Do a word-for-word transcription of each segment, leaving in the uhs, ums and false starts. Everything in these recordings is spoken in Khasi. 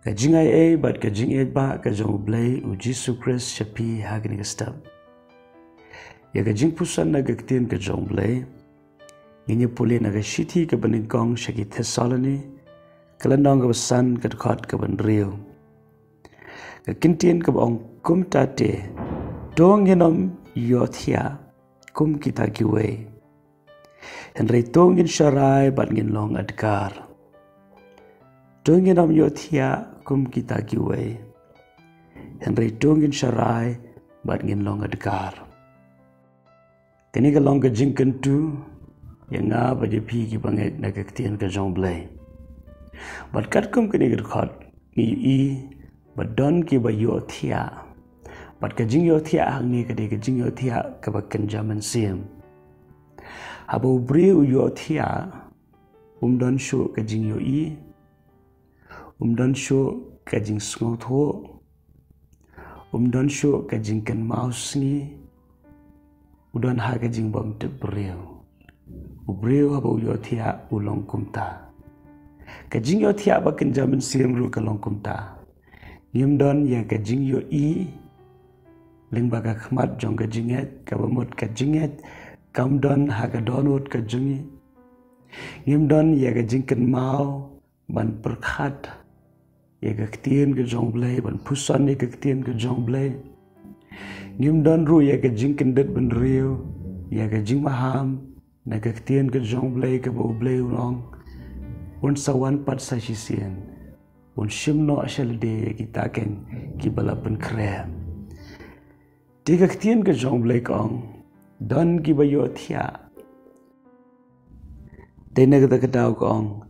Ka jingaiei bad ka jingïeit ba ka jong U Blei U Jisu Khrist sha phi ha kane ka step. Ïa ka jingpuson na ka ktien ka jong U Blei ngin ïa pule na ka shithi kaba nyngkong sha ki Thessaloni, ka lynnong kaba san, ka dkhot kaba hynriew. Ka ktien kaba ong kumta te, to ngin ym ïohthiah kum kita kiwei. Hynrei to ngin sharai bad ngin long adkar. To ngin ym ïohthiah kum kita kiwei. Hynrei to ngin sharai bad ngin long adkar. Kane ka long ka jingkyntu ïa nga bad ïa phi kiba ngeit na ka ktien ka jong U Blei. Bad katkum kane ka dkhot ngi ïohi ba don kiba ïohthiah. Bad ka jingïohthiah hangne ka dei ka jingïohthiah kaba kynja mynsiem. Haba u briew u ïohthiah, um don shuh ka jingïohi, um don shuh ka jingsngewthuh, um don shuh ka jingkynmaw sngi, u don ha ka jingbymtip briew. U briew haba u ïohthiah u long kumta. Ka jingïohthiah ba kynja mynsiem ruh ka long kumta. Ngim don ïa ka jingïohi lyngba ka khmat jong ka jingngeit, kaba mut ka jingngeit kam don ha ka dohnud ka jong ngi. Ngim don ïa ka jingkynmaw ban pyrkhat ïa ka ktien ka jong U Blei, ban puson ïa ka ktien ka jong U Blei. Ngim don ruh ïa ka jingkyndit bynriew ïa ka jingmaham na ka ktien ka jong U Blei, kaba U Blei u ong un sa wan pat sa shisien, un shim noh sha lade ïa kita keiñ kiba la pynkhreh. Te ka ktien ka jong U Blei ka ong, don kiba ïohthiah. Te na kata ka daw ka ong,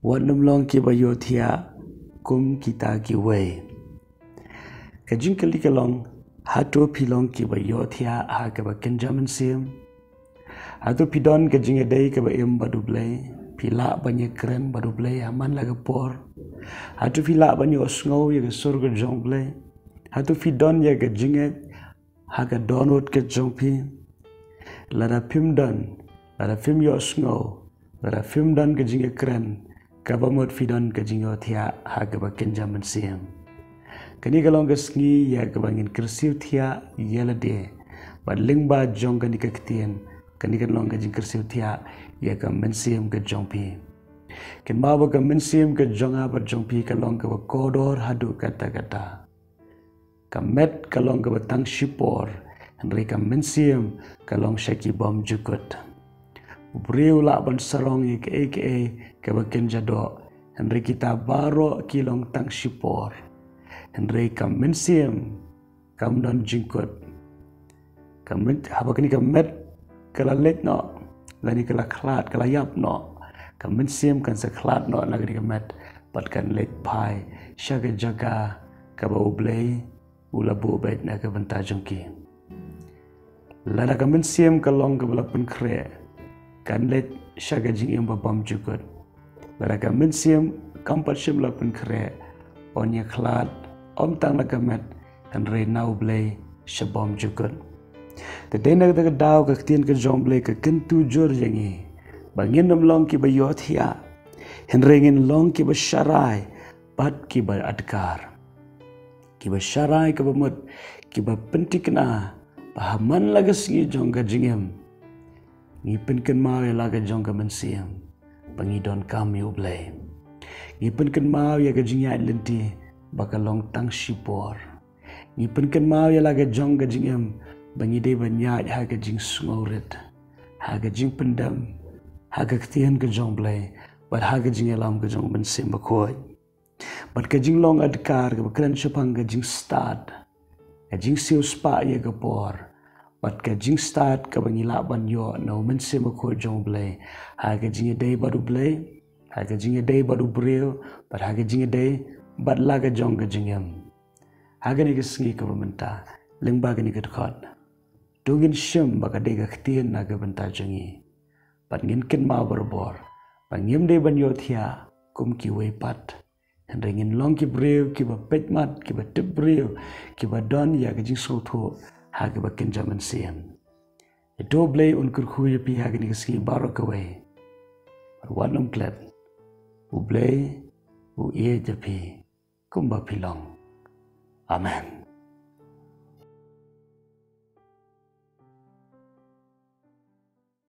wat nym long kiba ïohthiah kum kita kiwei. Ka jingkylli ka long, hato phi long kiba ïohthiah ha kaba kynja mynsiem? Hato phi don ka jingïadei kaba im bad U Blei? Phi lah ban ïakren bad U Blei ha man la ka por? Hato phi lah ban ïohsngew ïa ka sur ka jong U Blei? Hato phi don ïa ka jingngeit ha ka dohnud ka jong phi? Lada phim don, lada phim ïohsngew, lada phim don ka jingïakren, kaba mut phi don ka jingïohthiah ha kaba kynja mynsiem. Kane ka long ka sngi ïa kaba ngin kyrsiew thiah ïa lade bad lyngba jong kane ka ktien. Kane ka long ka jingkyrsiew thiah ïa ka mynsiem ka jong phi. Kynmaw ba ka mynsiem ka jong nga bad jong phi ka long kaba kordor haduh katta katta. Ka met ka long kaba tang shipor, hynrei ka mynsiem ka long sha ki bymjukut. U briew u lah ban sarong ïa kaei kaei kaba kynja doh, hynrei kita baroh ki long tang shipor. Hynrei ka mynsiem kam don jingkut. Ka met, haba kane ka met ka la leit noh, lane ka la khlad, ka la ïap noh, ka mynsiem kan sa khlad noh na kane ka met, bad kan leit phai sha ka jaka kaba U Blei u la buh beit na ka bynta jong ki. Lada ka mynsiem ka long kaba la pynkhreh, kan leit sha ka jingim ba bymjukut. Lada ka mynsiem kam pat shym la pynkhreh, yn ïakhlad, ym tang na ka met, hynrei na U Blei sha bymjukut. Te dei na kata ka daw ka ktien ka jong U Blei ka kyntu jur ïa ngi ba ngin ym long kiba ïohthiah, hynrei ngin long kiba sharai bad kiba adkar. Kiba sharai kaba mut kiba pynthikna ba ha man la ka sngi jong ka jingim, ngi pynkynmaw ïa la ka jong ka mynsiem ba ngi donkam ïa U Blei. Ngi pynkynmaw ïa ka jingïaid lynti ba ka long tang shipor. Ngi pynkynmaw ïa la ka jong ka jingim ba ngi dei ban ïaid ha ka jingsngewrit, ha ka jingpyndem, ha ka ktien ka jong U Blei, bad ha ka jingïalam ka jong U Mynsiem Bakhuid. Bad ka jinglong adkar kaba kren shaphang ka jingstad, ka jingsiewspah ïa ka por, bad ka jingstad kaba ngi lah ban ïoh na U Mynsiem Bakhuid jong U Blei, ha ka jingïadei bad U Blei, ha ka jingïadei bad u briew, bad ha ka jingïadei bad la ka jong ka jingim. Ha kane ka sngi kaba mynta, lyngba kane ka dkhot, to ngin shim ba ka dei ka ktien na ka bynta jong ngi. Bad ngin kynmaw barabor ba ngim dei ban ïohthiah kum kiwei pat, hynrei ngin long ki briew kiba peit mat, kiba tip briew, kiba don ïa ka jingsngewthuh ha kaba kynja mynsiem. Ïa to U Blei un kyrkhu ïa phi ha kane ka sngi baroh kawei. Bad wat nym klet, U Blei u ïeit ïa phi. kumba phi long. Amen.